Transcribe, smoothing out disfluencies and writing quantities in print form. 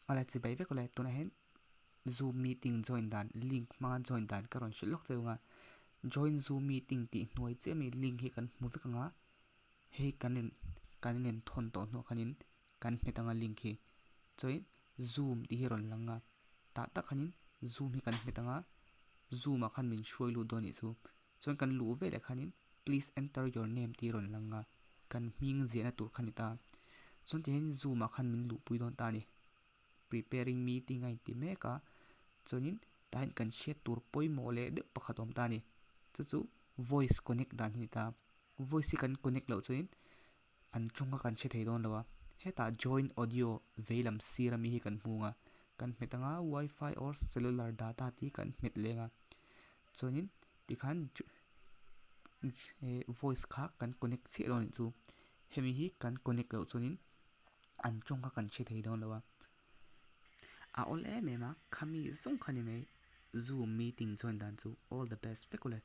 Awle chibai vek awle tunah hian zoom meeting join dan link hmanga join dan ka rawn hrilh lawk cheu ang a join zoom meeting tih hnuai chiah ami link hi kan hmu vek ang a hei kan in kan in thawn tawh hnuah khanin kan hmet ang a link hi chuan zoom tih hi a rawn lang a tah tak khanin zoom hi kan hmet ang a zoom ah khan min hruai lut dawn anih chu chuan kan luh veleh khanin please enter your name tih a rawn lang a kan hming ziahna tur kha a ni ta chuan tihian zoom ah khan min luhpui dawn ta a ni preparing meeting a inti mek a chuanin tah hian kan hriat tur pawimawh leh deuh pakhat a awm ta a ni chu chu voice connect dan hi a ni ta voice hi kan connect loh chuanin an tawng kha kan hre thei dawn lo a hetah join audio vei lam sir ami hi kan hmu ang a kan hmet ang a wifi or cellular data tih hi kan hmet leng a chuanin tikhan voice kha kan connect chiah dawn anih chu hemi hi kan connect loh chuanin an tawng kha kan hre thei dawn lo a a awl em em a khami zawng kha ni mai zoom meeting join dan chu all the best vek awle.